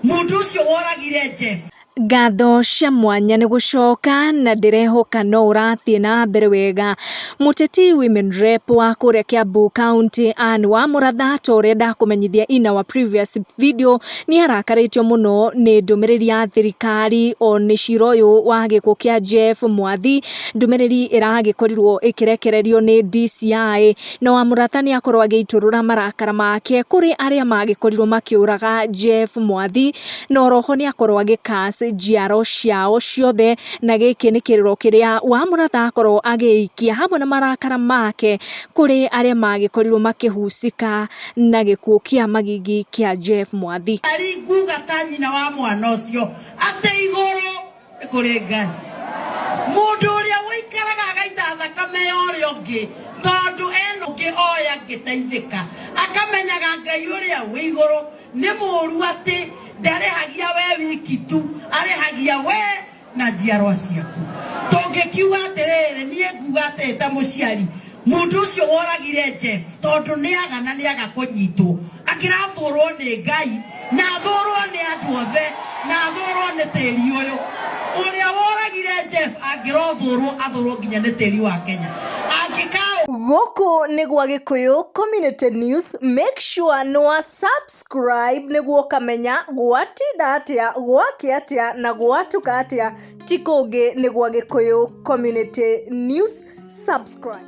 Mundu ucio woragire Jeff. Ngatho cia mwanya nĩ gũcoka na ndĩrehoka no ũrathiĩ na mbere wega. Mũteti Women Rep wa kũrĩa Kiambu County Ann wa Mũratha, ta ũrĩa ndakũmenyithia in our previous video, nĩ arakarĩtio mũno nĩ ndũmĩrĩri ya thirikari o nĩ cira ũyũ wa gĩkuũ kĩa Jeff Mwathi, ndũmĩrĩri ĩragĩkorirwo ĩkĩrekererio nĩ DCI, na wa Mũratha nĩ akorwo agĩitũrũra marakara make kũrĩ arĩa magĩkorirwo makĩũraga Jeff Mwathi, na oroho nĩ akorwo agĩkas njiaro ciao ciothe, na gĩkĩ nĩ kĩrĩro kĩrĩa wa Mũratha akorwo agĩikia hamwe na marakara make kũrĩ arĩa magĩkorirwo makĩhusika na gĩkuũ kĩa magigi kĩa Jeff Mwathi. Ari nguga ta nyina wa mwana ũcio atĩ igũrũ nĩ kũrĩ Ngai. Mũndũ ũrĩa ũikaraga agaita thakame ya ũrĩa ũngĩ tondũ ena ũngĩ oya angĩteithĩka, akamenyaga Ngai ũrĩa wĩ igũrũ nĩ mũũru, atĩ ndarĩhagia we wiki tu, arĩhagia we na njiarwa ciaku. Tũngĩkiuga atĩrĩrĩ, niĩ nguga atĩ ta mũciari, mũndũ ũcio woragire Jeff, tondũ nĩ aga na nĩ aga kũnyitwo, akĩrathũrwo nĩ Ngai na athũrwo nĩ andũ othe na athũrwo nĩ tĩri ũyũ. Ũrĩa woragire Jeff angĩrothũrwo, athũrwo nginya nĩ tĩri wa Kenya angĩka. Gũkũ nĩ gwa Gĩkũyũ Community News. Make sure nĩ wa subscribe nĩguo ũkamenya gwatinda atĩa, gwakĩa atĩa na gwatuka atĩa. Ti kũngĩ, nĩ gwa Gĩkũyũ Community News. Subscribe.